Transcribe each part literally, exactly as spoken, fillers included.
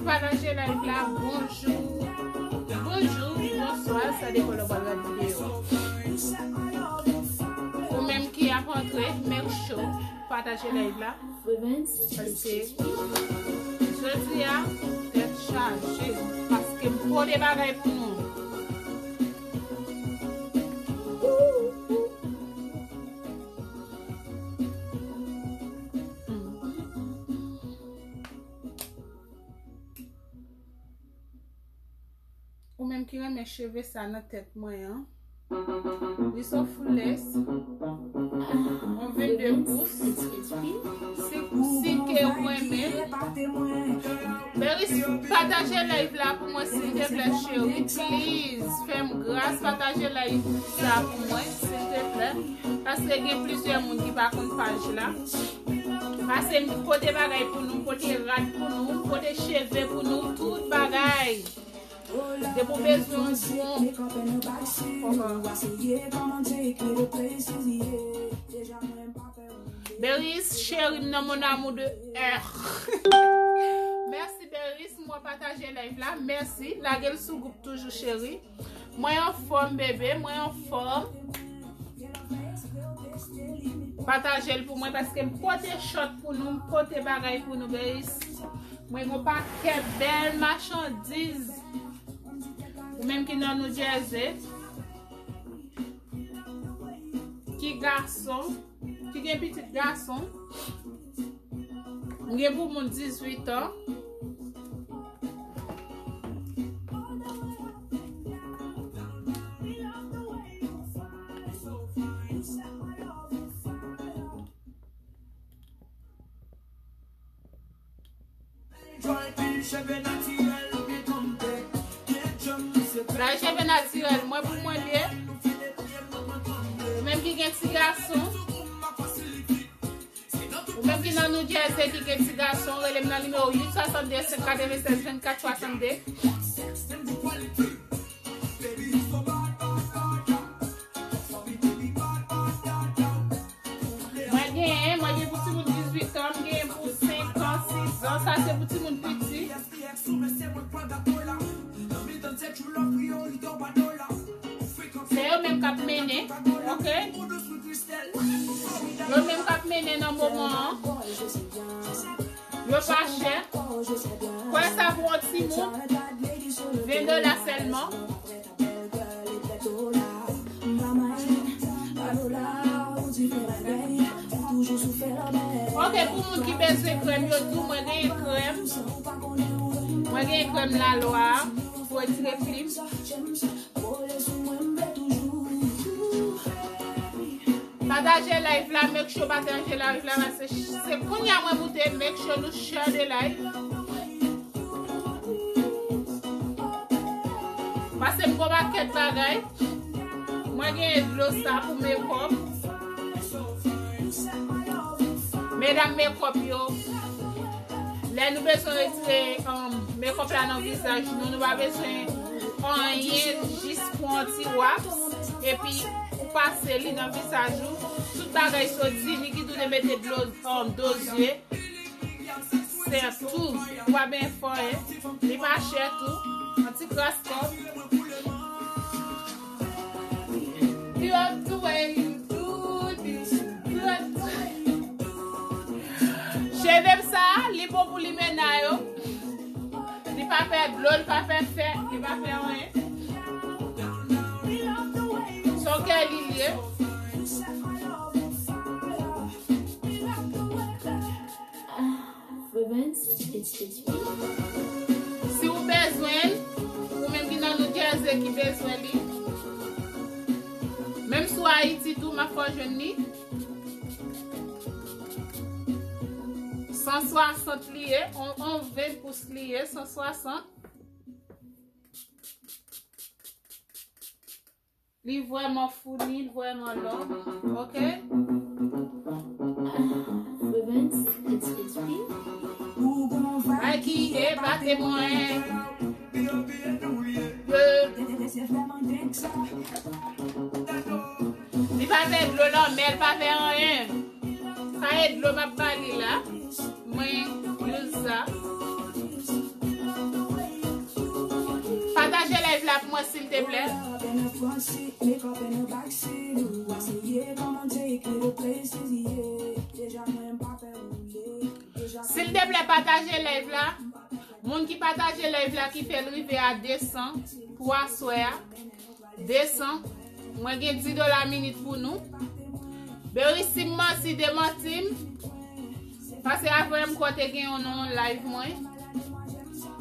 Pataje live la, bonjou, bonjou, bonswa, sa depann lè w pral gade videyo. Ou menm ki ap antre, make sure pataje live la. Paske jodi a, tèt chaje. Paske m pote bagay pou nou. Ou menm ki renmen cheve sa nan tèt mwen an, li so fullest, yon vennde pous. Si, si ke ou renmen, Beris, pataje live la pou mwen, silteplè, cheri. Please, fè m gras, pataje live sa pou mwen, silteplè. Paske gen plizyè moun ki pa konn paj la. Pase m pote bagay pou nou, pote rad pou nou, pote cheve pou nou, tout bagay. Depi w bezwen yon bon. Beris, cheri m nan, mon amour de heure. Mèsi, Beris, mwen pataje live la. Mèsi. Lage l sou gwoup toujou, cheri. Mwen anfòm, bebe, mwen anfòm. Pataje l pou mwen paske m pote short pou nou, m pote bagay pou nou, guys. Mwen gon pakèt bèl machandiz. Ou menm ki nan New Jersey, ki gason, ki gen pitit gason, m gen pou moun dizuit an. Bay cheve natirèl, mwen pou mwen li ye. Ou menm ki gen ti gason, ou menm ki nan New Jersey ki gen ti gason, rele m nan nimewo uit swasannde senk katrevennsèz vennkat swasannde. Mwen genyen, mwen gen pou timoun dizuit an, m genyen pou senk an, sis an, sa se pou timoun piti. Se yo menm k ap mennen, oke? Yo menm k ap mennen nan moman an. Yo pa chè. Kwè sa pou yon timoun, ven dola sèlman. Ok, pou moun ki bezwen krèm yo tou, mwen genyen krèm. Mwen genyen krèm lalwa pou retire plim. Pataje live la, make sure pataje live la, paske se kounye a mwen moute, make sure nou share the live. Pase m gon pakèt bagay. Mwen genyen dlo sa pou makeup. Medam makeup yo, lè nou bezwen retire, um, makeup la nan vizaj nou, nou pa bezwen anyen, jis pran ti wax, epi ou pase li nan vizaj ou. Tout bagay so di, ni ki tou de mete dlo, um, do zye. Sè tou, ou pa ben fè, li pa chè tou. Yon ti kras kòb. You love the way you do this. You love the way you do this. Cheve m sa, li bon pou limena yo. Li pa fè dlo, li pa fè fè, li pa fè anyen. Son kè li ye. Si w bezwen l, ou menm ki nan New Jersey ki bezwen li, menm si w Ayiti tou, m ap fè w jwenn li. San swasant li ye, on, on ven pous li ye, san swasant. Li vrèman founi, li vrèman long, oke? Bay ki epate mwen. Li pa fè dlo lanmè, li pa fè anyen. Sa e dlo m ap ba li la. Mwen use sa. la pou mwen, silteplè. Silteplè, pataje live la. Moun ki pataje live la, ki fè l rive a de san pou aswè a. De san. Mwen gen dis dola minit pou nou. Beri, si m manti, demanti m. Paske avè m kwè te gen yon nan yon live mwen.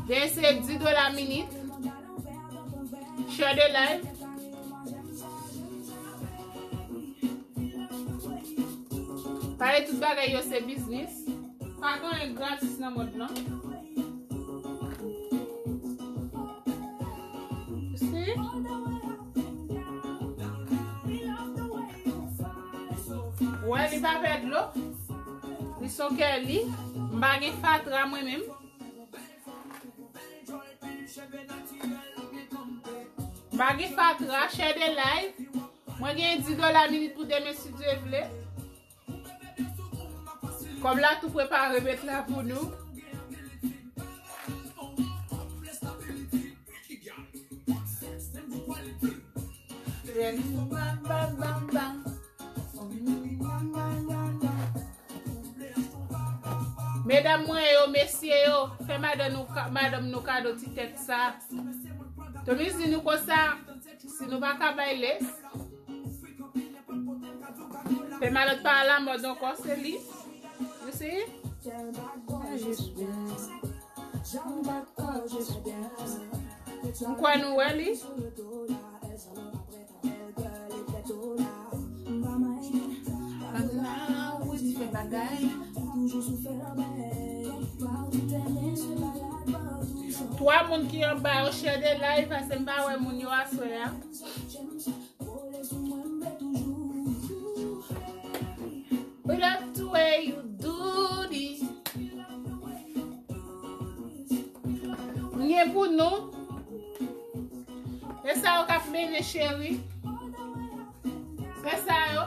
Dèyè se dis dola minit. Share the live. Pale tout bagay yo se biznis. Pa gen anyen gratis nan mond lan. Si? Wè, li pa pè dlo. Li son kè li. M pa gen fatra mwen menm. M pa gen fatra, share the live. Mwen gen dis dola minit pou demen, si Dye vle. Kòb la tou prepare, met la pou nou. Medam mwen yo, mesye yo, fè madanm nou ka-, madanm nou kado ti tèt sa. Tomizi nou konsa, si nou pa ka bay lès. Fè malòt pa alamòd ankò, se li. You see? M kwè nou wè li. Twa moun ki anba yo, share the live, paske m pa wè moun yo aswè a. We love the way you do this. M gen pou nou. E sa yo k ap mennen, cheri. Se sa yo.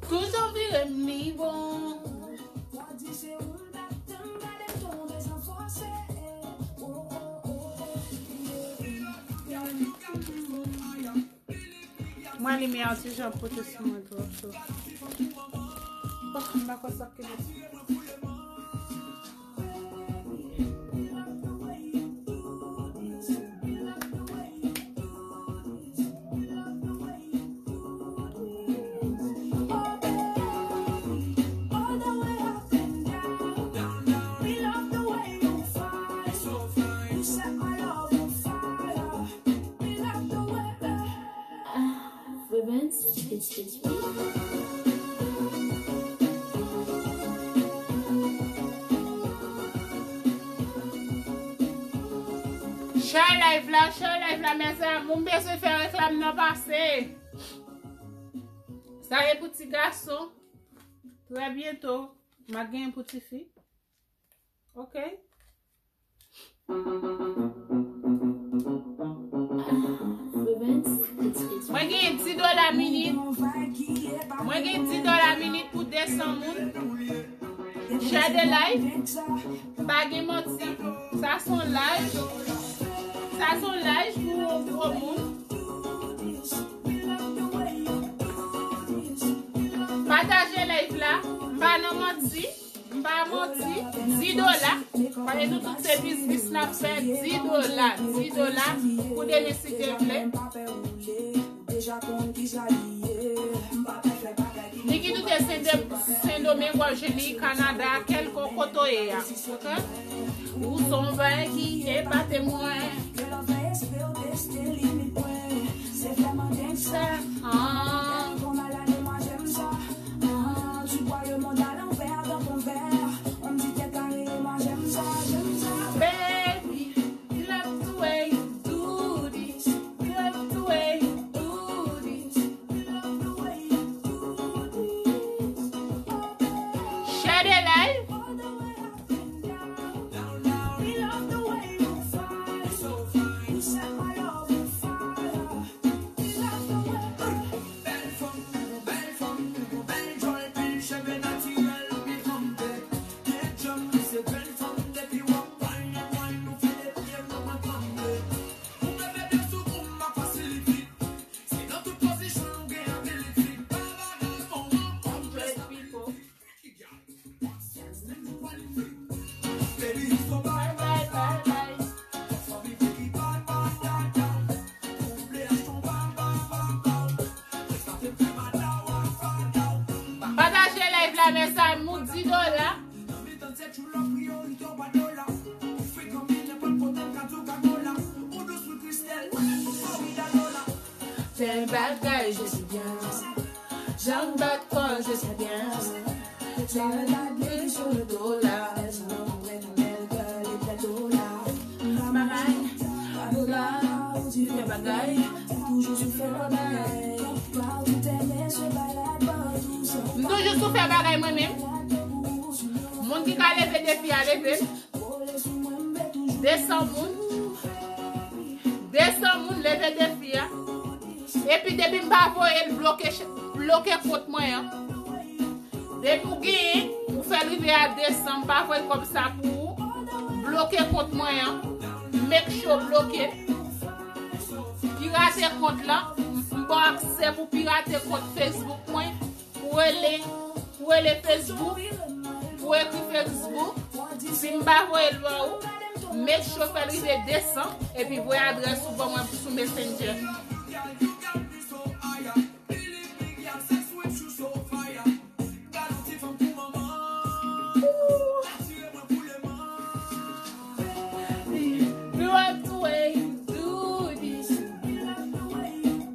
Toujou vire m li bon. Mwen, limyè an ti jan pote sou mwen twò cho. Bon, m pa kwè sa k gen. Ah, Freebens, it's, it's me. Share live la, share live la, mes amours. M bezwen fè reklam nan pase. Sa e pou ti gason. Trè byento, m a genyen pou ti fi. Ok. Mwen gen dis dola minit. Mwen gen dis dola minit pou de san moun. Share the live. Pa gen manti. Sa se yon laj. Sa se yon laj pou yon gwo moun. Pataje live la. M pa nan manti. M pa manti, dis dola. Paske nou tout se biznis n ap fè, dis dola, dis dola pou demen si Dye vle. Niki tout se Sen Dom-, Sendomeng, w ap jwenn li Kanada, kèlkonk kote w ye a. Ok? Ou se yon bagay ki epate mwen. Sa, ah. Baby, love the way you do this. Love the way you do this. Share the live. Jan bagay, je suis bien. Jan bat kò, je suis bien. Jan la sur le dos là. Bagay, bagay, bagay. M toujou sou fè bagay mwen menm. Moun ki ka leve defi a, leve. De san moun. De san moun, leve defi a. Epi depi m pa voye l, bloke, bloke kont mwen an. Depi w genyen, ou fè l rive a de san, m pa voye kòb sa pou ou. Bloke kont mwen an. Make sure bloke. Pirate kont lan. M ba w aksè pou pirate kont Facebook mwen. Pou rele, pou rele Facebook. Pou ekri Facebook. Si m pa voye l ba ou, make sure fè l rive de san. Epi voye adrès ou ban mwen sou Messenger. Love the way you do this,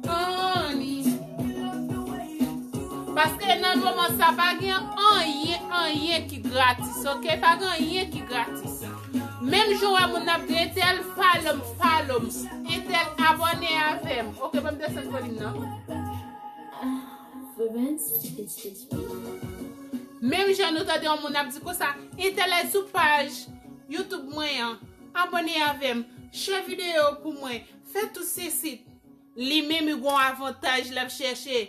honey. Paske nan moman sa pa gen anyen, anyen ki gratis, ok? Pa gen anyen ki gratis. Menm jan w wè moun ap di entèl follow m, follow m, entèl abòne avè m. Ok, ban m desann volim nan. Menm jan nou tande yon moun ap di konsa, entèl al sou paj YouTube mwen an, abòne avè m, share videyo pou mwen, fè tout sesi. Li menm li gon avantaj l ap chèche.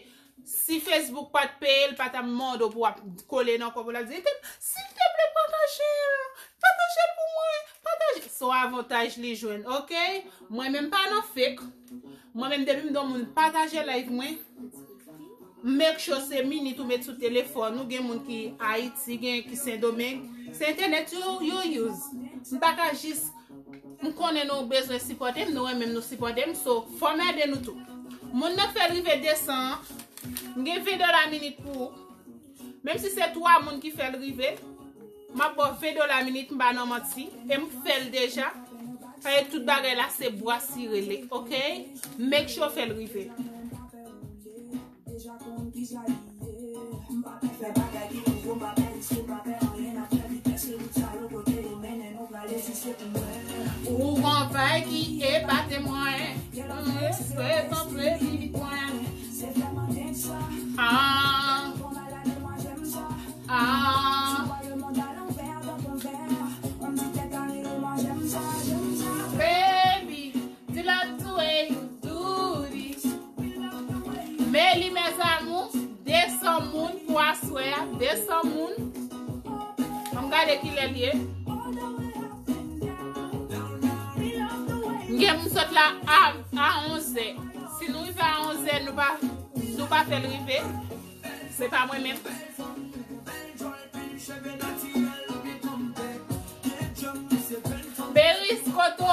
Si Facebook pa t peye l, pa t ap mande w pou w ap kole nan kò pou l ap di, "Silteple, pataje l, pataje l pou mwen, pataje." Se yon avantaj li jwenn, ok? Mwen menm pa nan fake. Mwen menm depi m di yon moun pataje live mwen, make sure se minit ou met sou telefòn ou. Gen moun ki Ayiti, gen ki Sendomeng. Se entènèt yo, yo use. M pa ka jis, m konnen nou bezwen sipòte m, nou renmen m, nou sipòte m. So, fò m ede nou tou. Moun nan fè l rive de san an, m gen ven dola minit pou ou. Menm si se twa moun ki fè l rive, m ap ba w ven dola minit, m pa nan manti, e m fè l deja. Paske tout bagay la se bwa sire li, ok? Make sure fè l rive. Ou gon vay ki epate mwen. Mwen se konpli mwen. Ah. Ah. Baby, di la tou e you do this. Men li, mes amours, de san moun pou aswè a, de san moun. Ann gade kilè l ye. M gen pou m sot la a, a onzè. Si nou rive a onzè, nou pa, nou pa fè l rive. Se pa mwen menm. Beris, kote w?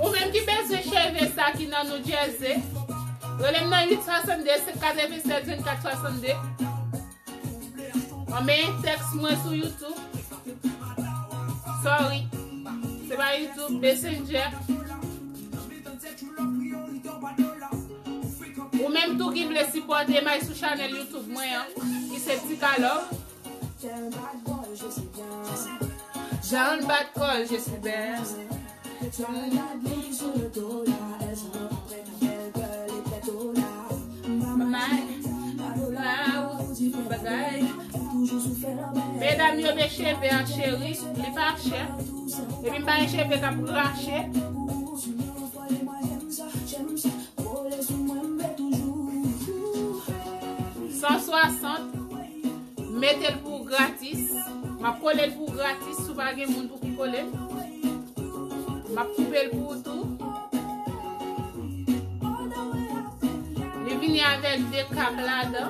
Ou menm ki bezwen cheve sa ki nan New Jersey, rele m nan uit swasannde, senk katrevennsèz, vennkat swasannde. Anben, tèks mwen sou YouTube. Sorry. Se pa YouTube, Messenger. Ou menm tou ki vle sipòte m, al sou chanèl YouTube mwen an, ki se Tika Love. Jan l bat kò l, je suis bien. Medam yo, men cheve an, cheri, li pa chè. Epi m pa gen cheve k ap rache. San swasant. Mete l pou ou gratis. M ap kole l pou ou gratis si w pa gen moun pou ki kole l. M ap koupe l pou ou tou. Li vini avèk de kap ladan.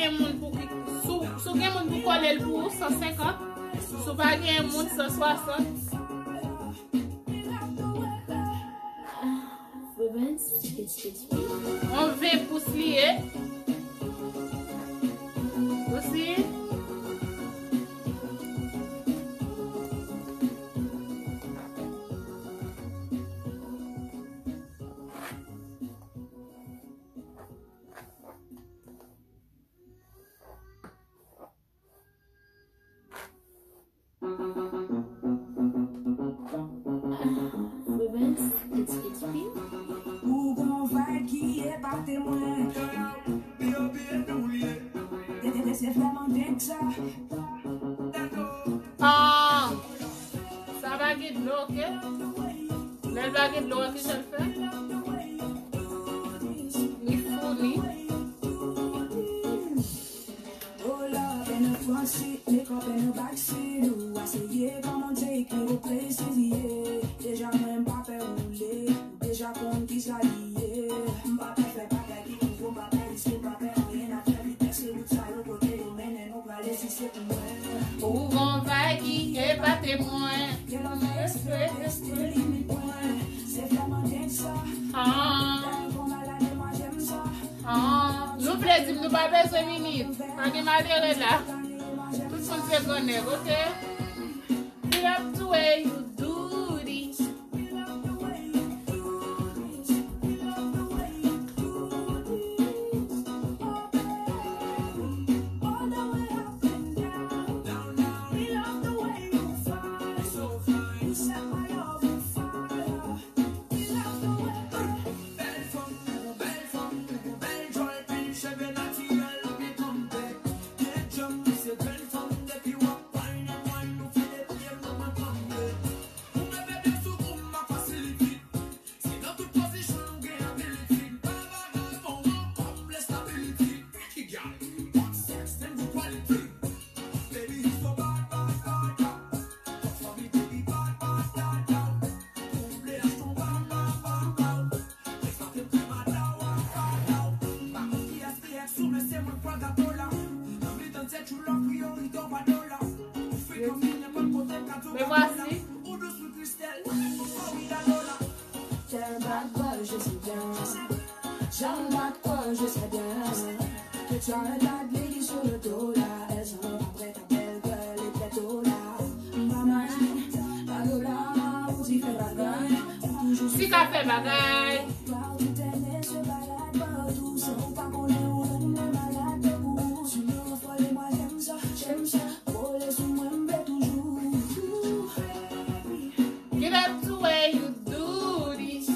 Gen moun pou ki, si w, si w gen moun pou kole l pou ou, san senkant. Si w pa gen moun, san swasant. Yon ven pous li ye. Ou si? Ou gon vibe ki epate mwen. Se vrèman dingue sa. Ah, sa pa gen dlo, oke? Lè l pa gen dlo, wè ki jan l fè? Li founi. Hold up in the front seat, make up in the back seat. Ou a seye kòman take me to places, yeah. Deja mwen m pa pè woule. Ou deja konn kisa li ye. M pa pè fè bagay ki nouvo, m pa pè riske, m pa pè anyen. N ap fè vitès, se wout sa yo kote yo mennen nou prale si se pou mwen. Ou gon vibe ki epate mwen. Gen lòt respè, respè limit mwen. Se vrèman dingue sa. Ah. Tèlman malad, e mwen j'aime ça. Ah, nou vle di m nou pa bezwen minit. Pa gen malere la. Tout moun se gran nèg, oke? Big up the way you do this. Bèl fanm, ou gon bèl fanm, ou gon bèl djòl, pil cheve natirèl, ou byen kanpe. Byen djanm, ou se bèl fanm, depi w ap wine and wine, ou file pye m, ou pran kanpe. Ou leve byen sou kou m ak fasilite. Se nan tout pozisyon nou gen ability. M pa vagabon, m an kòb, stability. Pretty gal, hot sex and good quality. Baby, you so bad, bad, bad, bad. Fuck for me, baby, bad, bad, bad, bad. Ou vle achte yon bag, bag, bag, bag. Ekspòte m fè madaw, madaw. M pa konn kiyès ki èks ou, men se mwen k pran gato la. Nan mitan tèt ou lò, priyorite w pa dola. Ou frekant vin nenpòt kote, m ka di w gato la. Ou dous wi Christelle, oh wi gato la. Tell bad boy, je sais bien. Jeune bad boy, je sais bien. Que tu as un bad lady sur le dos là. Elles sont pas prêtes à belle gueule et pète au là. Maman, pa dola, ou di fè bagay. Ou toujou si ka fè bagay. Ou tèlman se malad partou, san ou pa konnen ou menm malad pou ou. Si nou fòle mwa, j'aime ça, j'aime ça. Kole sou mwen, m vle toujou. Get up the way you do this.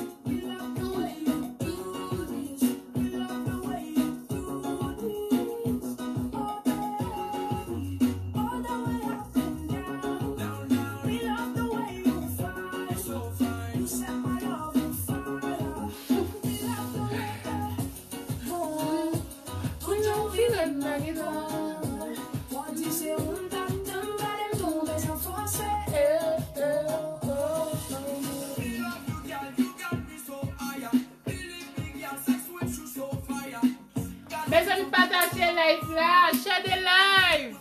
Bon, tout jan w vire m nan gitan. W ap di se ou m t ap tann, gade m tonbe san fòse. Eh, eh, oh, oh. Mezanmi, pataje live la, share the live.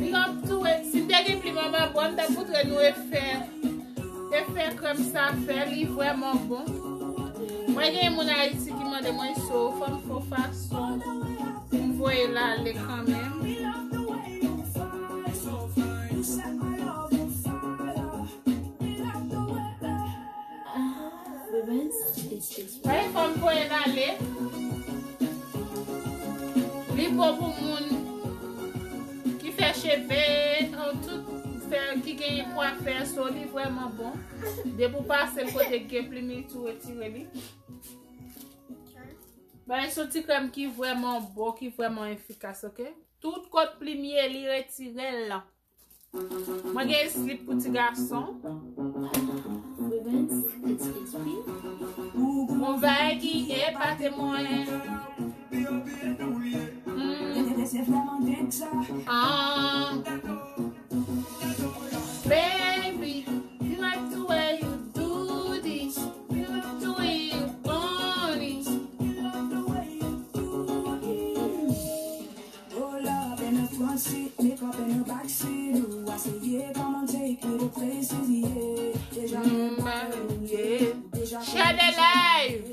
Big up to it. Si m te gen plim anba bwa, m t ap moutre nou efè, efè krèm sa fè, li vrèman bon. Mwen gen moun Ayiti ki mande mwen, so fò m fè fason pou m voye l ale kanmenm. Wi, fò m voye l ale. Li bon pou moun ki fè cheve, an tout fè, ki gen pwa fè, so li vrèman bon. Depi w pase l kote k gen plim, li tou retire li. Bagay se yon ti krèm ki vrèman bon, ki vrèman efikas, oke? Tout kot plim ye, li retire l. Mwen gen slip pou ti gason. Bon bagay ki epate mwen. Mm. Ah. Baby, you like the way you do this. You like the way you want it. Share the live.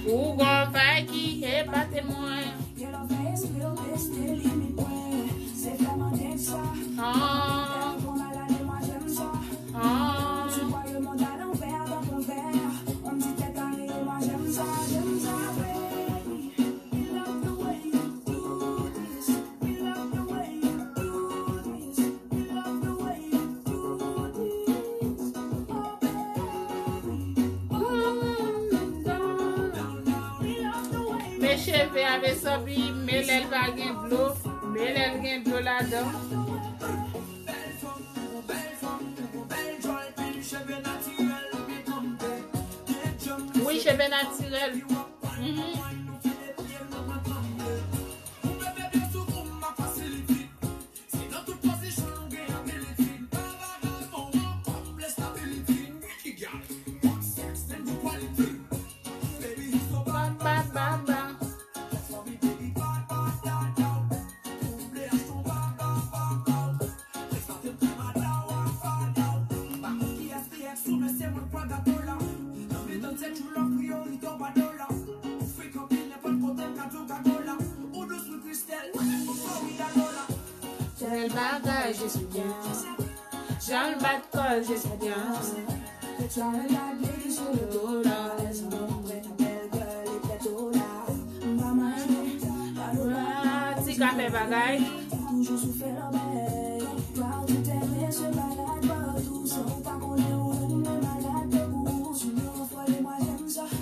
Ou gon vay ki epate mwen. Ah. Ah. Men cheve a, mezanmi, men lè l pa gen dlo, men lè l gen dlo ladan. Wi, cheve natirèl. Mhm. Ba, ba, ba, ba. Bèl bagay, Jezi byen. Jan l bat kò l, Jezi byen. Ti ka fè bagay.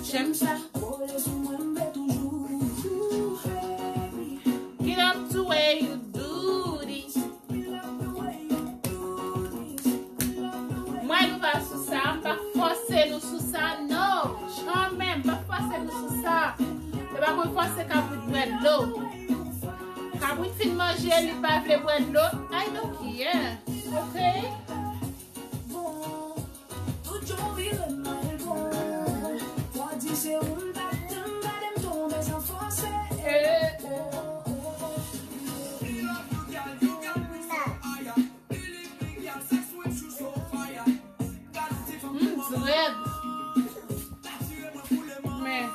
J'aime ça. Get up the way you do this. Mwen, nou pa sou sa, m pa fòse nou sou sa, non. Janmen, m pa fòse nou sou sa. Se pa mwen fòse kabrit bwè dlo. Kabrit fin manje, li pa vle bwè dlo. I don't care. Ok? Tout jan w vire m al bon. Fò di se ou m t ap tann, gade m tonbe san fòse. Eh. M dread. Men.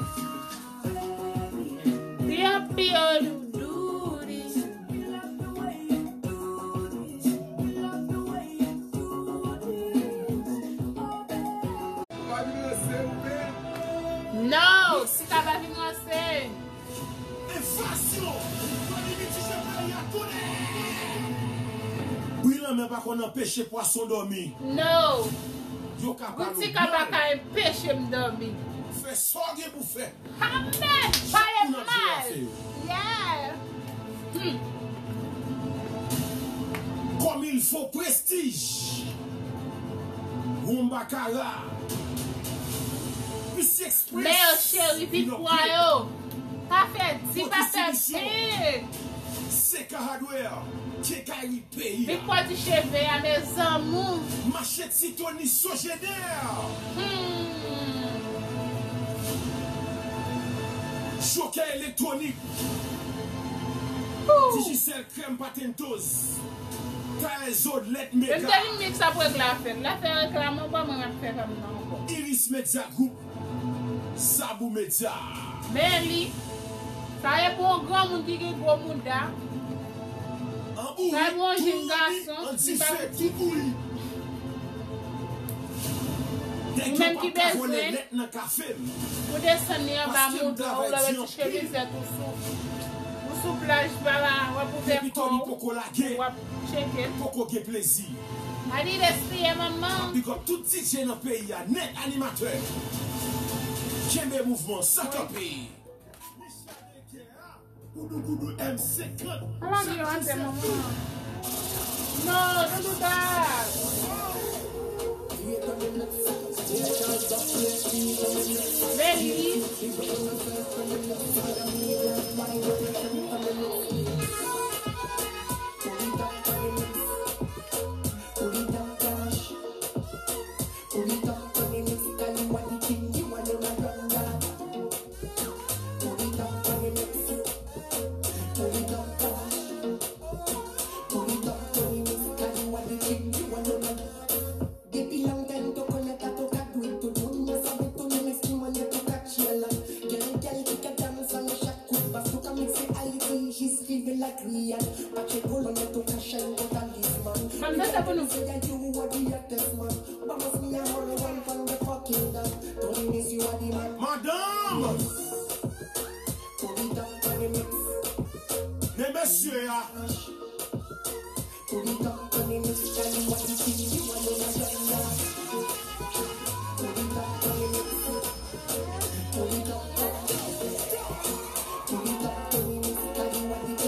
Piyo, piyo, doudou. No, Sika pa vin ranse. Enflasyon! Fanmi bitije peyi a tounen! Bri lanmè pa konn anpeche pwason dòmi. No. Yo ka pale. Boutika pa ka anpeche m dòmi. Fè sa w gen pou fè. Amen! Pale mal! Yeah! Hmm. Comme il faut, Prestige. Wombakara. Misye Express. Men yo cheri, viktwa yo. Pa fè di, pa fè pil. Seka Hardware. Kenkayri. Peyi a. Viktwa ti cheve a, mes amours. Mache Ti Tony Sojenè. Hmm. Jokè elektwonik. Digicel krèm patentoz. Taezo lèt mega. Menm te li miks ap regle afè l. L ap fè reklam ankò, mwen m ap fè pa m nan ankò. Iris Media Group. Zabou Media. Men li. Sa e pou yon granmoun ki gen gwo mouda. Sa e pou yon jenn gason ki pa gen ti fi. Ou menm ki bezwen pou desann li anba mouda w, lè w wè ti chemizèt ou sou, ou sou plaj, pa w ap ouvè kò w, w ap tcheke l. Poko gen plezi. Adidas li ye, manman. Big up tout D J nan peyi a nèt, animatè. Kenbe mouvman san kanpe. Ala vye w atè, manman. No, don't do that. Baby. Madanm! Men mesye a!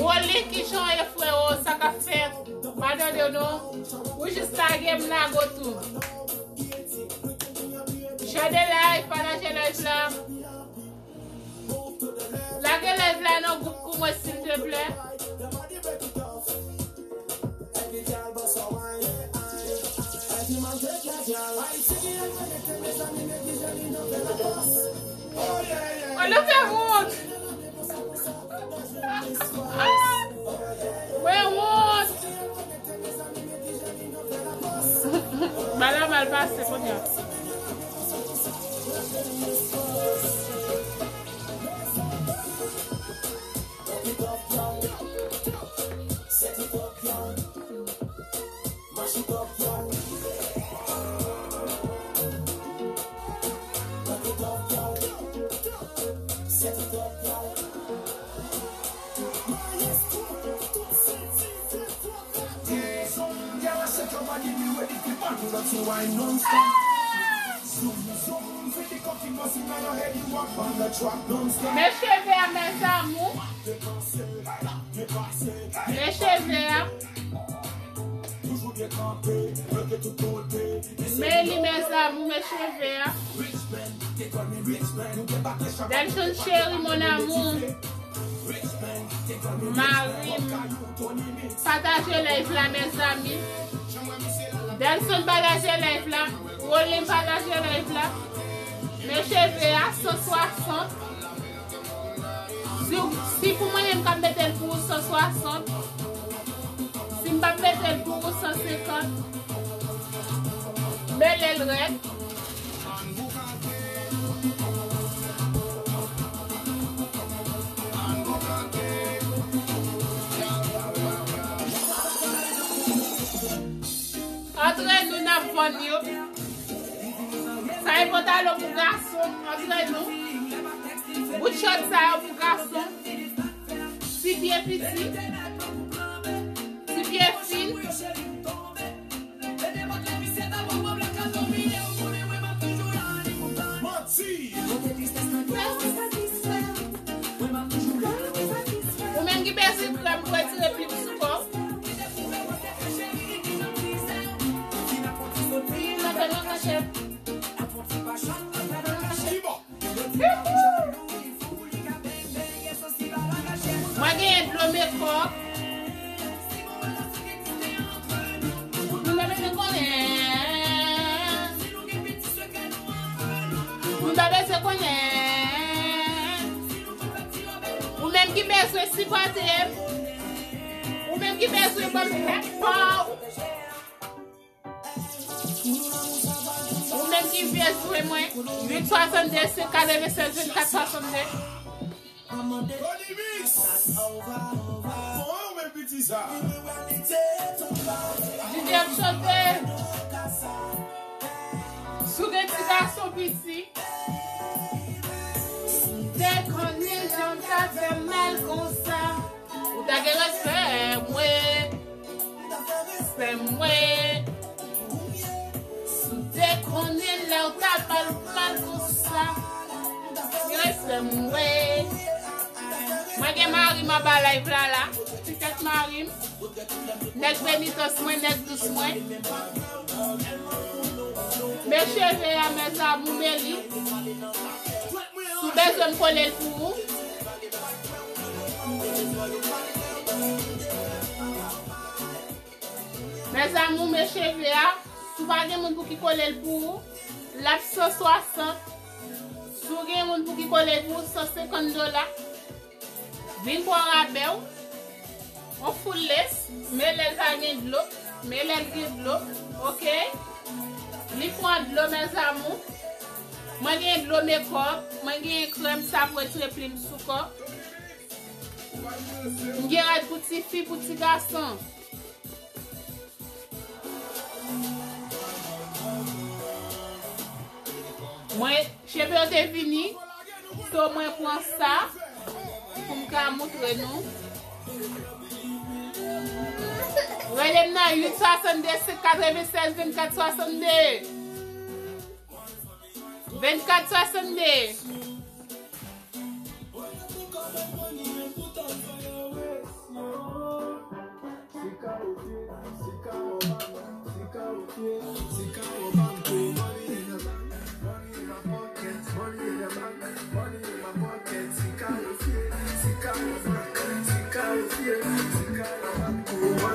Woli, kijan w ye, freo? Sa k ap fèt? M pa tande w non. Ou jis lage m, lage w tou. Share the live, pataje live la. Lage live la nan gwoup pou mwen, silteplè. Oh, nou fè wont. Mwen wont. Bagay la mal pase kounye a. Men cheve a, mes amours. Men cheve a. Men li, mes amours, men cheve a. Delson chéri, mon amour. Mari m. Pataje live la, mezanmi. Delson, pataje live la. Roland, pataje live la. Men cheve a, san swasant. Si, si pou mwen menm, m ka mete l pou ou, san swasant. Si m pa mete l pou ou, san senkant. Men lè l rèd. Antre nou, n ap vann yo. Sa e pantalon pou gason, antre nou. Bout chòt sa yo pou gason. Ti pye piti. Ti pye fin. Ou menm ki bezwen krèm pou retire plim sou kò w. Mwen fè nan kachèt. Mwen genyen dlo mekòp. Nou ta bezwen konnen. Nou ta bezwen konnen. Ou menm ki bezwen sipòte m. Ou menm ki bezwen ban m pèp pa w. Ou menm ki bezwen mwen, uit swasannde, senk katrevennsèz, vennkat swasannde. Tony Mix! Bon, ou menm piti sa. Didye ap chante. Si w gen ti gason piti, si w te konnen jan w ta fè m mal konsa. Ou ta gen respè mwen. Respè mwen. Si w te konnen lè w ta mal, mal konsa. Respè mwen. Mwen gen mari m anba live la la. Ti tèt mari m. Nèg penitans mwen, nèg dous mwen. Men cheve a, mes amours, men li. Si w bezwen m kole l pou ou. Mes amours, men cheve a. Si w pa gen moun pou ki kole l pou ou, l ap san swasant. Si w gen moun pou ki kole l pou ou, san senkant dola. Vin pran rabè w. On full lace, men lè l pa gen dlo, men lè l gen dlo, oke? Li pran dlo, mes amours. Mwen gen dlo mekòp, mwen gen krèm sa pou retire plim sou kò. M gen rad pou ti fi, pou ti gason. Mwen, cheve yo te fini. So, mwen pran sa pou m ka moutre nou. Rele m nan uit swasannde, senk katrevennsèz, vennkat swasannde. Vennkat swasannde.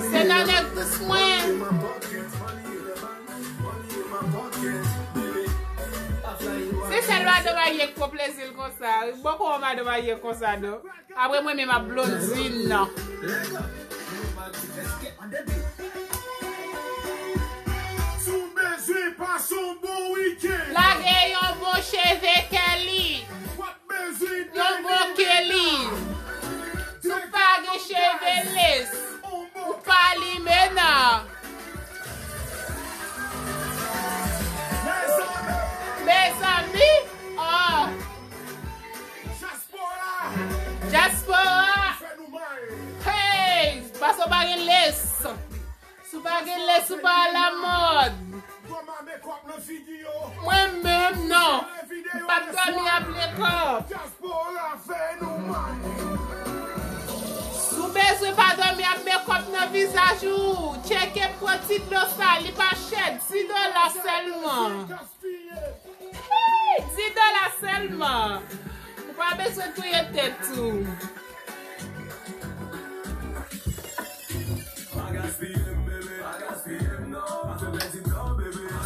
Se nan nèg dous mwen. Se sèl madan marye k pran plezi l konsa. Bòkò madan marye konsa, non. Apre mwen menm ap Blondine nan. Si w bezwen pase yon bon wikenn. Lage yon bon cheve Kelly. W ap bezwen yon bon Kelly. Si w pa gen cheve lace, ou pa limen nan. Mezanmi, oh. Dyaspora. Dyaspora. Fè nou mal. Hey, paske w pa gen lace. Si w pa gen lace, ou pa alamòd. Mwen menm, non. M p ap dòmi ap makeup. Si w bezwen pa dòmi ap makeup nan vizaj ou, tcheke pran ti dlo sa, li pa chè, dis dola sèlman. Hey, dis dola sèlman. Ou pa bezwen touye tèt ou.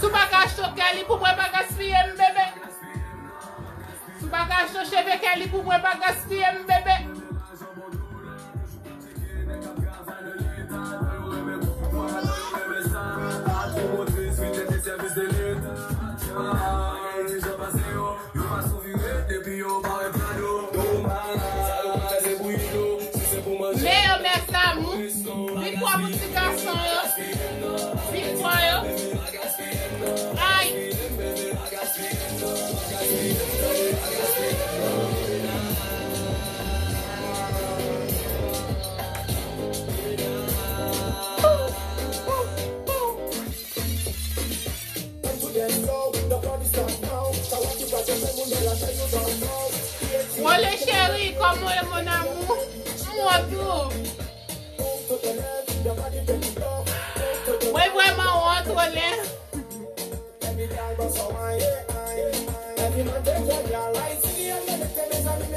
Si w pa ka achte yon Kelly pou mwen, pa gaspiye m, bebe. Si w pa ka achte yon cheve Kelly pou mwen, pa gaspiye m, bebe. Men yo, mes amours, big up pou ti gason yo. Big up yo. Ay. Wole cheri, kòman w ye, mon amour? M wont ou. Mwen vrèman wont, Wole.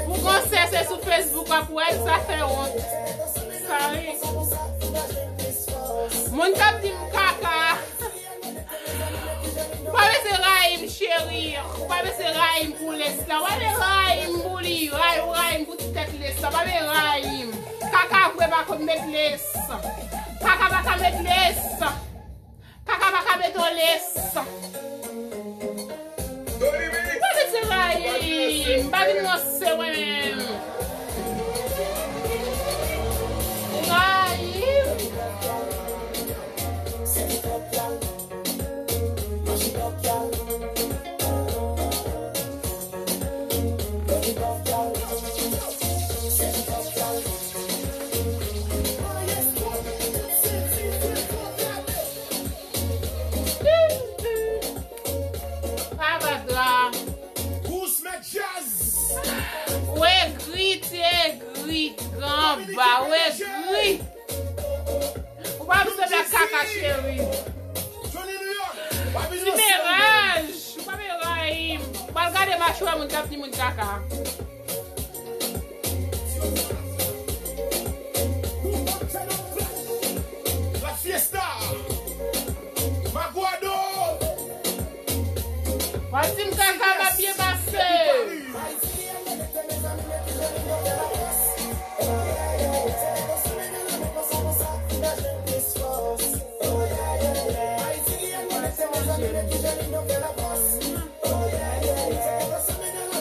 Ou gon sè se sou Facebook w ap wè l, sa fè wont. Sorry. Moun k ap di m kaka. Ou pa bezwen rayi m, cheri. Ou pa bezwen rayi m pou lace la. Ou pa bezwen rayi m pou li. Rayi, ou rayi m pou ti tèt lace la. Ou pa bezwen rayi m. Kaka vre pa konn met lace. Kaka pa ka met lace. Kaka pa ka met yon lace. Ou pa bezwen rayi m. M pa vin ranse mwen menm. Rayi m. Avadra. Ou egri, ti egri, ganba, ou egri. Ou pa vin sanble ak kaka, cheri. Ti meraj, ou pa vin rayi m. Ou pral gade machwè moun k ap di moun kaka. La fiesta. Maguado. Wap di m kaka m ap byen pase.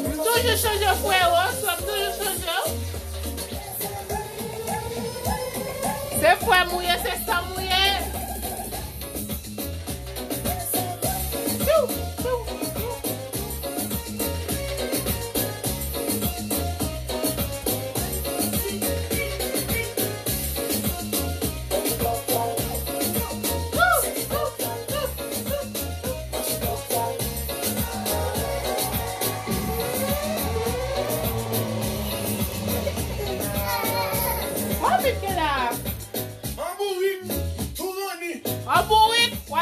M toujou chanje frero, so m toujou chanje. Se frè mouye, se san mouye. Tchou, tchou, tchou.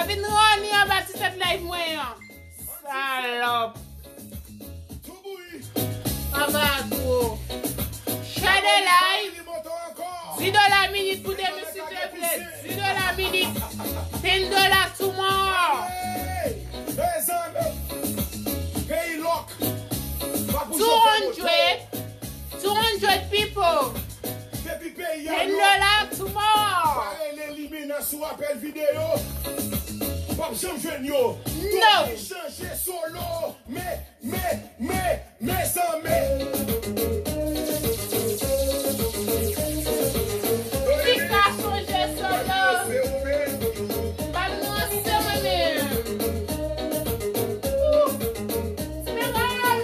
Vin ranni anba ti tèt live mwen an. Salòp. Anba gwo. Share the live. Dis dola minit pou demen, silvouplè. Dis dola minit. Ten dola tomorrow. Hey, mezanmi. Peyi lòk. Pa pou Two hundred. Two hundred people. Depi peyi a Ten dola tomorrow. Pa rele Limena sou apèl videyo. W ap janm jwenn yo. No. Tony chanje solo. Men, men, men, mezanmi. Tika chanje solo. Ban nou ansanm, men. Ouh. Ti mennaj.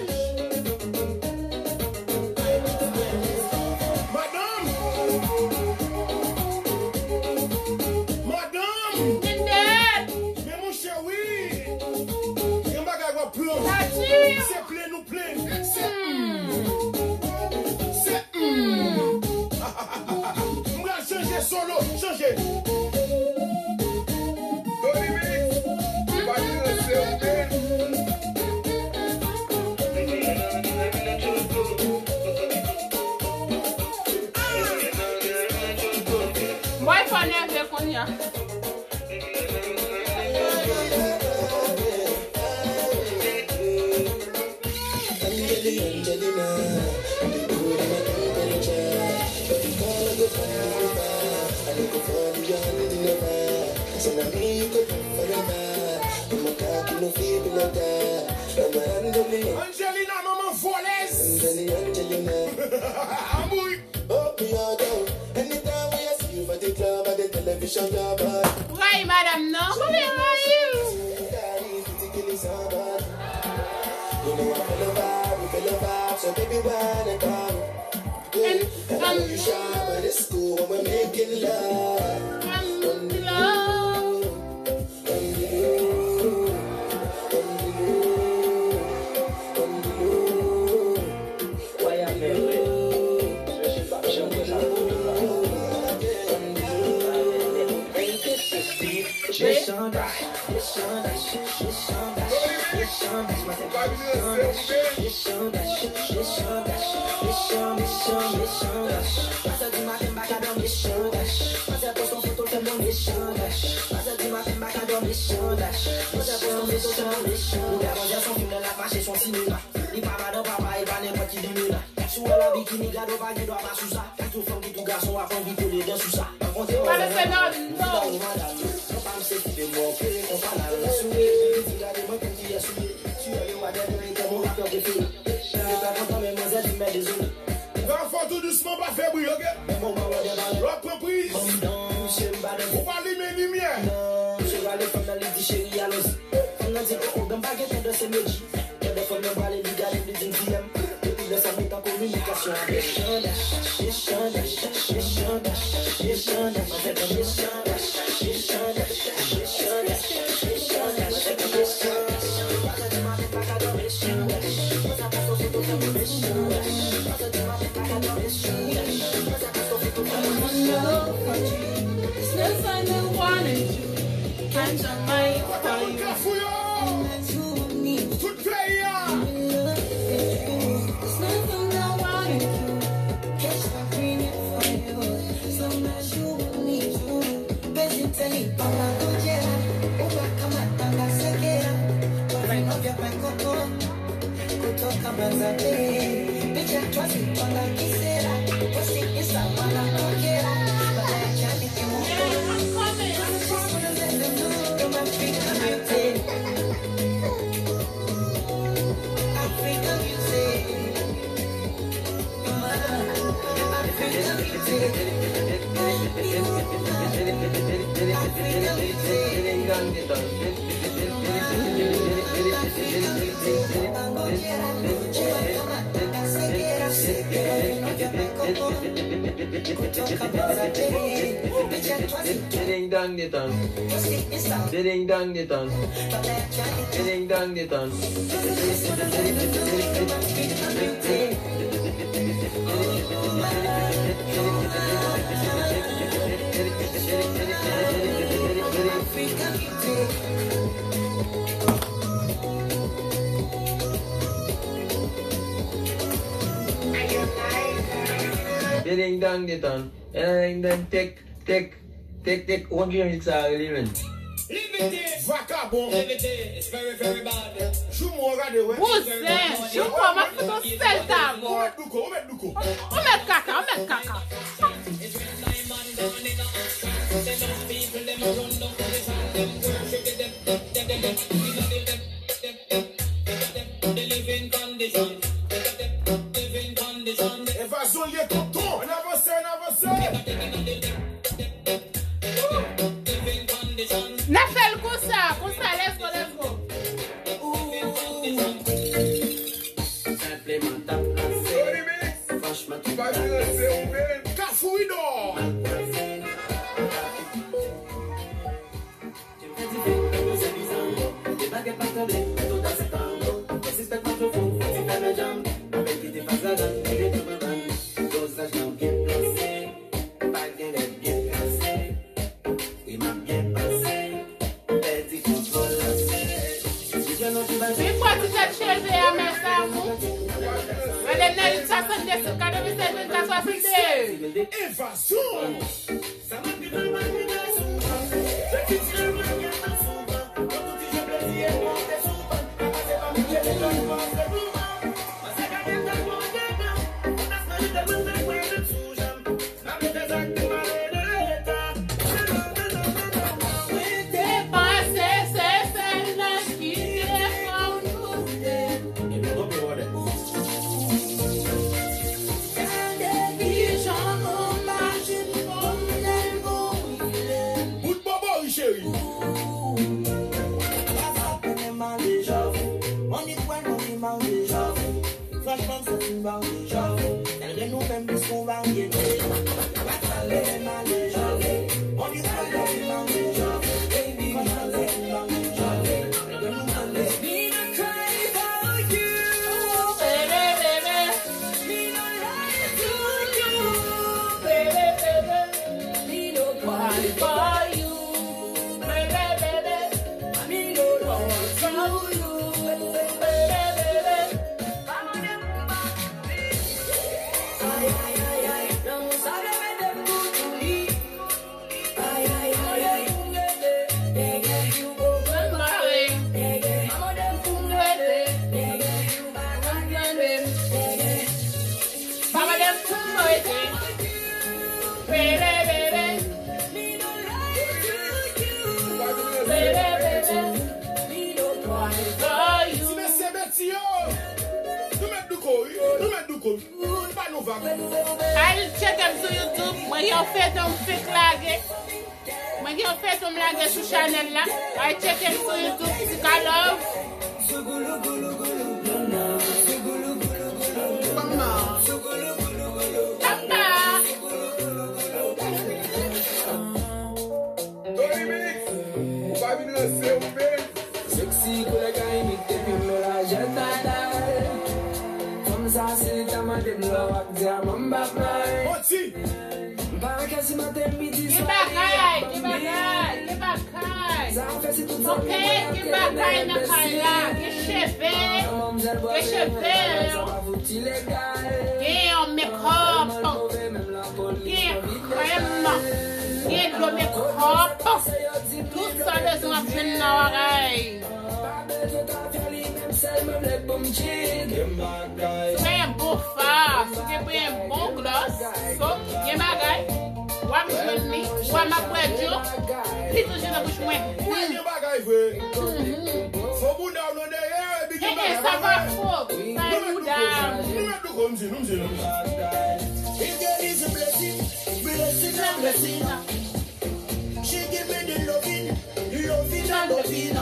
Madanm! Madanm! Nenèt! Men monchè, wi! Gen bagay w ap pran. Tati! Se plenn ou plenn. Se, mm. Se, mm. M pral chanje solo, chanje. Tony Mix, pa di nou se ou menm. Bòy fò nève kounye a. Angelina, Angelina, the booty my temperature. Baby girl, I go find you far. I dey go for the young lady lover. Say na me you go love forever. I'm a cocky no feel like that. I'm a Angelina. Angelina, manman volèz. Angelina, Angelina. Anmwey. Oh, me all down. Anytime we see you for the club, at the television, yeah, boy. Pray, madam, non? Come here, how are you? You know I feel the vibe, you feel the vibe, so baby, why not come? Yeah, I know you shy, but it's cool when we're making love. On the low. Pase di maten, m pa ka dòmi. Manzè poste yon foto, l fè m yon echanj. Pase di maten, m pa ka dòmi. Manzè poste yon foto, l fè m yon echanj. Ou wè manzè, se yon fim, lè l ap mache, se yon sinema. Li pa madan papa, e pa nenpòt ki limena. Si w wè l an bikini, gade w pa gen dwa pa sou sa. Ki tou fanm, ki tou gason, w ap anvi kole dan sou sa. Rankontre manzè nan, nan, nan, madam. Non pa m se ki te mò, ke konpa la, la sou. Li di gade mwen, pou kiyès ou ye. Tu es le roi des délires, mon rappeur préféré. Mwen te kontan, men manzè di m, men dezole. Rafa, tou dousman, pa fè bri, oke? Lè w ap pran priz, ou pa limen limyè. Chevale fanm nan, li di cheri, alonzi. Fanm nan di, oh, oh, m pa gen tan danse medji. Lè fanm nan pale, li gade m, li di m, di m. Epi lè sa met an kominikasyon. Echanj, echanj, echanj, echanj, echanj. An fèt, an echanj, echanj, echanj, echanj. There's nothing I wanted you, and I might call you. Tout peyi a. There's nothing I wanted you, catch my green for you. So much you want me to. Bezi teli pa la konyela. Uwa kama tanga sekera. Kwa ino vya pa koto. Kutoka Manzate, picha twazi twanga kisera, posti Insta wala kokera, bala ya chali ke mundo. African beauty. African beauty. African beauty. Ding dong, ding dong. Ding dong, ding dong. African beauty. Ding dang di tan. Ding dang tek tek tek tek. Ou konn kijan mizik sa a rele menm? Vakabon. Jou mwen gade wè. Bouzen, jou mwen fout yon sèl tabò. Ou mèt douko, ou mèt douko. Ou mèt kaka, ou mèt kaka. Evazyon l ye tonton. Ann avanse, ann avanse. N ap fè l konsa, konsa, let's go, let's go. Senpleman t ap plase. Franchman, tout pa vin ranse ou menm. Kafou Inò. Big Boy ti tèt cheve a, mes amours. Rele nan uit swasannde sis katrevennsèz vennkat swasannde. Evazyon. Mwen te panse se sèl nèg ki te fè w double. Gade kijan ou mache pwomnen l brile. Bout bobori cheri. Papa konnen m ale jòf. Money kwè money m ale jòf. Franchman, m santi m ba w deja. Sèl grenn ou menm plis kon varyete. Rat pale m ale jòf. On di pale m ale jòf. Baby, m ale m ale jòf. Sèl grenn ou menm plis. Me no cry for you, baby, baby. Me no lie to you, baby, baby. Me no cry for you, baby, baby. Me no lie to you, baby, baby. Ti mesye Betty yo! Nou mèt douko wi, nou mèt douko. Pa nou vag. Al tcheke m sou YouTube. Mwen gen yon feyton m fenk lage. Mwen gen yon feyton m lage sou chanèl la. Al tcheke m sou YouTube. Tika Love. Papa. Tony Mix, ou pa vin ranse ou menm. Sexy koulè Kayimik depi m nan lajè natal. Fanm sa si li ta mande m lò w ap di a manm bab may. Manti. M pa ranke si maten midi swa li ap ban m. Gen bagay, gen bagay, gen bagay. Zafè si tout zanmi mwen ap gen bagay nan kay la. Gen cheve, gen cheve. Gen yon make-up. Gen krèm, gen dlo make-up, tout sa w bezwen w ap jwenn nan bagay. Si w gen bon fas, si w gen bon gloss, so, gen bagay, w ap jwenn li, w a m ap bwè dlo, li toujou nan bouch mwen. Gen bagay vre. Fo bouda w nan dèyè, epi gen bagay. Ebyen, sa pa fo. Sa e bouda m. Nou mèt douko, m di, nou m di, nou m di. If there is a blessing, blessing and blessing. She give me the loving, loving and loving.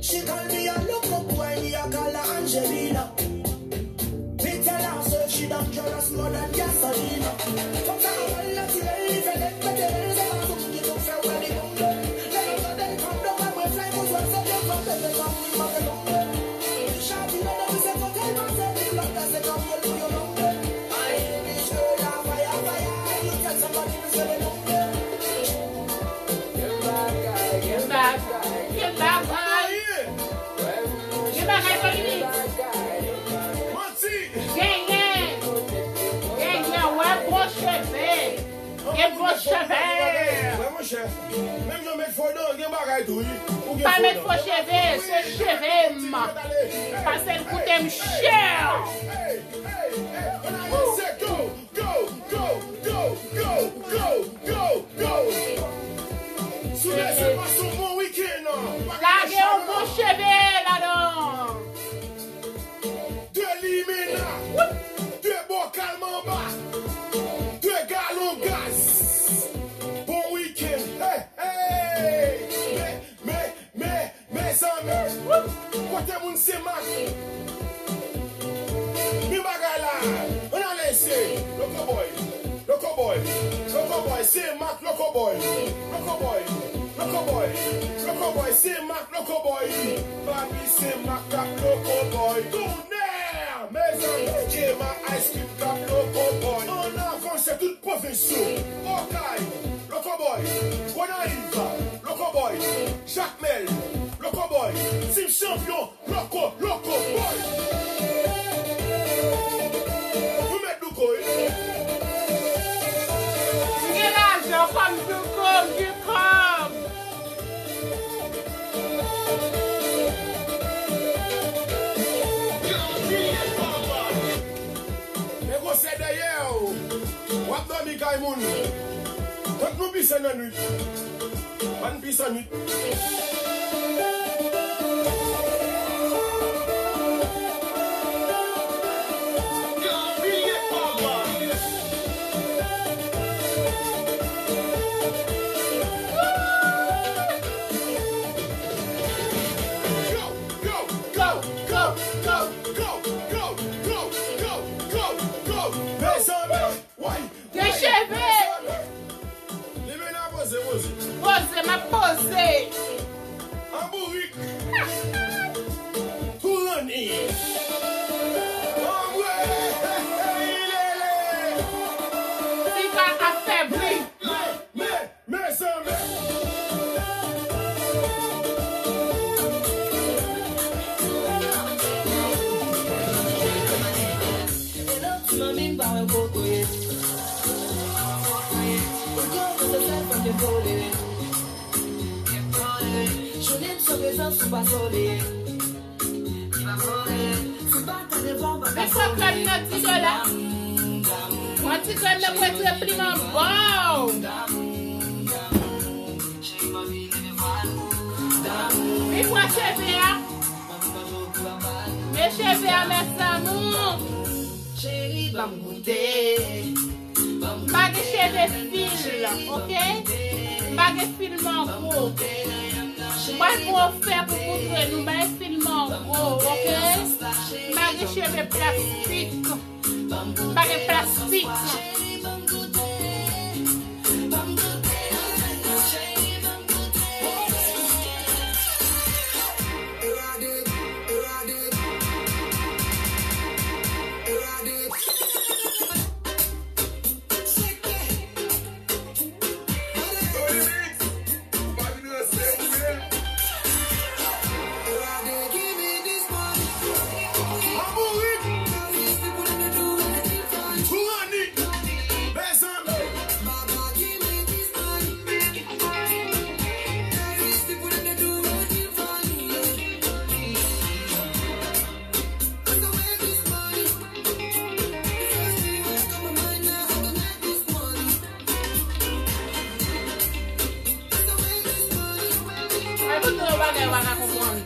She call me a loco boy, me a call her Angelina. Me tell her say she dangerous more than gasolina. Comme ça, on va l'attirer, il fait des pétés, c'est pas tout qui nous fait ouais les bombes. Gen bagay, gen bagay. Gen bagay, Tony Mix. Manti. Genyen. Genyen, w ap E gwo cheve. Wè, monchè. Menm jan met fo dan, gen bagay tou, wi. Ou gen pa fo met dan. Fo cheve, se cheve m. Pase l koute m chè. Hey, hey, hey, hey. Ann ale, se go, go, go. Si w bezwen pase yon bon wikenn, lage yon bon cheve ladan. De limena, de bokal manba, de galon gaz. Bon wikenn. Hey, hey. Men, men, men, mezanmi. Kote moun Senmak? Men bagay la. Ann ale se Loco Boy. Loco Boy. Loco Boy. Senmak Loco Boy. Loco Boy. Loco Boy. Loco Boy. Senmak Loco Boy. Papi Senmak k ap Loco Boy. Tonnè! Mezanmi, Jema Ice Cube k ap Loco Boy. Ann avanse tout pwovens yo. Okay, Loco Boy. Gonayiv, Loco Boy. Jakmèl, Loco Boy. Sim Chanpyon, Loco, Loco Boy. Nou met Douko, wi. M gen lajan, fò m Douko, m gen kòb. Men gwosè dèyè w. W ap dòmi kay moun. Fòk nou pise nan nwit. Ann pise nan nwit. Yo, yo, go, go, go. Mezanmi, woy. Gen cheve. Limena poze, poze. Poze, m ap poze. An bourik. Tou ranni. Anmwe. Lele. Ti ka ap fè bri. Men, men, mezanmi. Hello, ti manmi, m pa wè kokoye. Ou twò gwo, se sèl fanm ke m tolere. Jounen m san prezans ou pa sole. Men sa krèm nan ti dola. Mwen ti krèm nan pou etre pliman bon. Vin pran cheve a. Men cheve a, mes amours. Cheri, ban m goute. M pa gen cheve fil, oke? M pa gen fil mango. M pral pran yon fè pou moutre nou, m pa gen fil mango, oke? M pa gen cheve plastik. M pa gen plastik. Ay, pou tout bagay w pa ka konprann.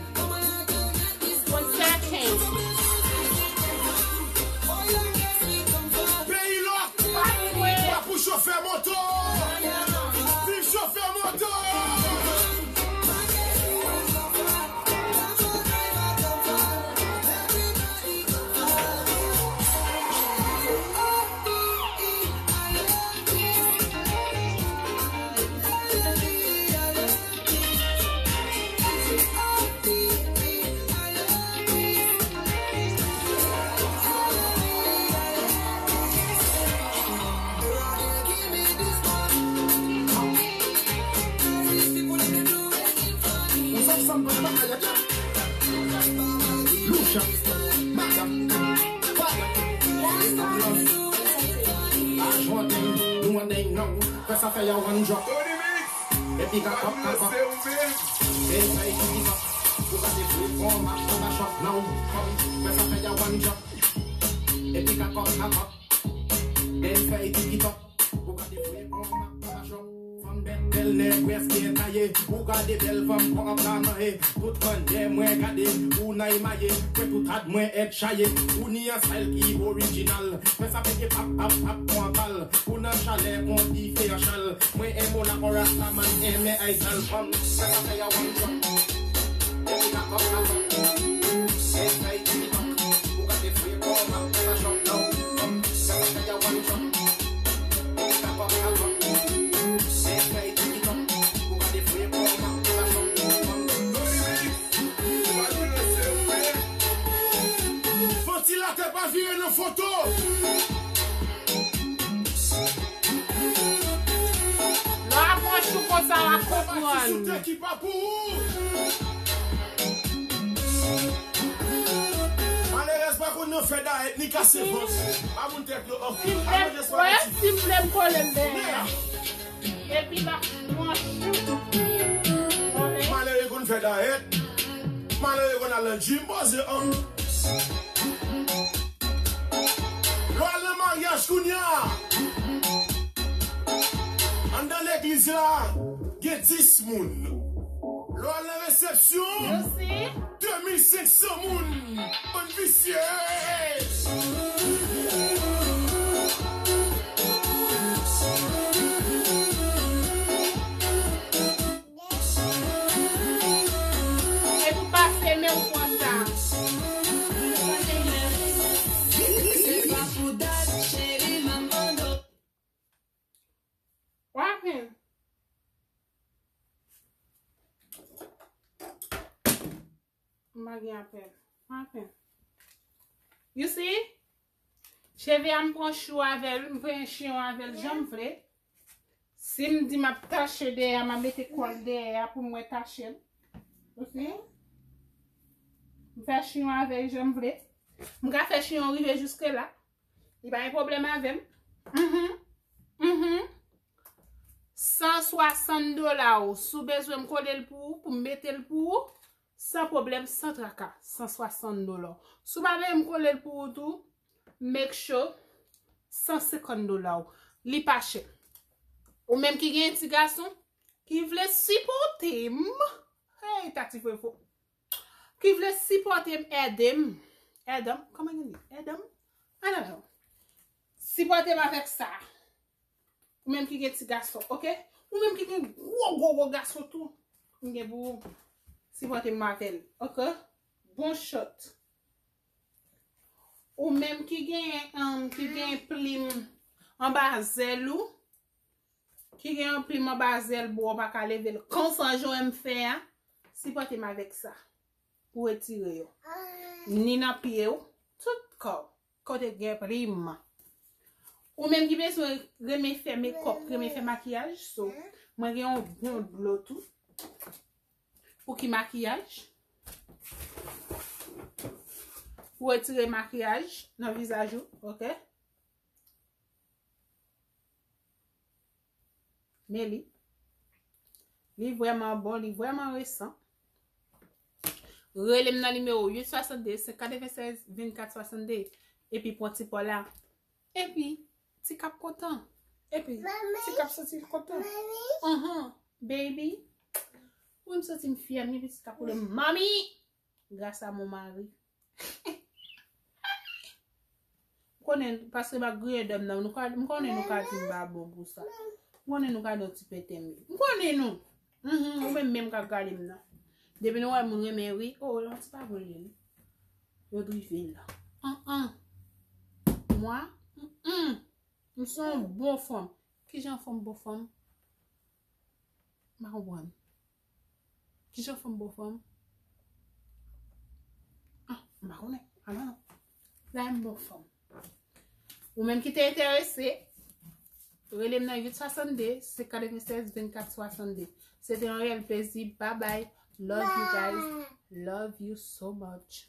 One second. Peyi lòk. Pa pou chofè moto. Viv chofè moto. Name now, fè sa fè ya one drop. Epi kakòp kakòp. Fè sa epi kakòp. Ou ka devwe fò m ap fè sa shot now. Fè sa fè ya one drop. Epi kakòp kakòp. Fè sa epi kakòp. Ou ka devwe fò m ap fè sa shot. Fanm bèt bèl nèg prèske entaye. Ou gade bèl fanm pran ap la nan he. Tout kònè mwen gade ou nan emaye. Mwen tout rad mwen èt chaye. Ou ni an style ki orijinal. Fè sa pete pap pap pap kon anpal. Ou nan chalè kon dife an chal. Mwen enmo la kon rastaman enmen ay sal fanm. Fè sa fè ya one drop. Epi kakòp kakòp. Fè sa epi kakòp. Ou gade fwe kò m ap fè sa shot now. Fè sa fè ya one drop. Epi kakòp kakòp. Fè sa epi kakòp. Ou gade fwe kò m ap fè sa shot now. Vantilatè pa vire nan foto. Lè w ap pran chou konsa, w ap konprann. Pati sou tè ki pa pou ou. Malerèz pa konn nan fè dayèt ni kase vant. Pa moun tèt yo anfle. Si m vle, wè, si m vle m kole m dèyè. Epi l ap pran chou. Malere konn fè dayèt. Malere konn al nan gym poze an. Lè w al nan maryaj kounye a, anndan legliz la, gen dis moun. Lè w al nan resepsyon, de mil senk san moun. Bann visye! E pou pase men w pran sa. Wapen. M pa gen apèl. Wapen. You see? Cheve a m pran chou avè l, m pran chiyon avè l jan m vle. Si m di m ap tache dèyè a, m a mete kòl dèyè a pou m wè tache l. You see? M fè chiyon avè l jan m vle. M ka fè chiyon rive jiske la. Li pa gen pwoblèm avè m. Mhm. Mhm. San swasann dola w. Si w bezwen m kole l pou ou, pou m mete l pou ou, san pwoblèm, san traka. San swasann dola w. Si w pa vle m kole l pou ou tou, make sure san senkant dola w. Li pa chè. Ou menm ki gen ti gason, ki vle sipòte m, hey, tati fwe fo. Ki vle sipòte m, ede m. Ede m, kòman yo di? Ede m? I don't know. Sipòte m avèk sa. Ou menm ki gen ti gason, oke? Ou menm ki gen gwo, gwo, gwo gason tou. M gen pou ou sipòte m avè l, oke? Bon shot. Ou menm ki gen, um, ki gen plim anba zèl ou, ki gen yon plim anba zèl bro, w pa ka leve l konsa jan w wè m fè a, sipòte m avèk sa. Pou retire yo. Ni nan pye w, tout kò w, kote gen plim. Ou menm ki bezwen renmen fè makeup, renmen fè makiyaj, so, mwen gen yon bon dlo tou. Pou ki makiyaj? Pou retire makiyaj nan vizaj ou, oke? Men li, li vrèman bon, li vrèman resan. Rele m nan nimewo uit swasannde, senk katrevennsèz, vennkat swasannde. Epi pran ti pò la. Epi, ti kap kontan. Epi, ti kap santi l kontan. Anhan, baby. Wi, m santi m fyè, m gen pitit k ap rele m mami. Gras a mon mari. M konnen, paske m ap griyen dan m nan, nou ka, m konnen nou ka di m pa bon pou sa. M konnen nou ka di yon ti pete m ye. M konnen nou. Mhm, ou menm menm k ap gade m nan. Depi nou wè moun renmen ri, oh, yon ti pa bon li ye. Yo drive la. An, an. Mwa, mm, mm. M se yon bon fanm. Kijan fanm bon fanm? M pa konprann. Kijan fanm bon fanm? Ah, m pa konnen. I don't know. La m bon fanm. Ou menm ki te enterese, rele m nan uit swasannde, senk katrevennsèz, vennkat swasannde. Se te yon reyèl plezi. Bye bye. Love you guys. Love you so much.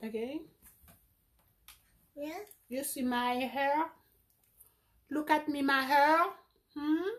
Ok? You see my hair? Look at me, my hair. Hmm?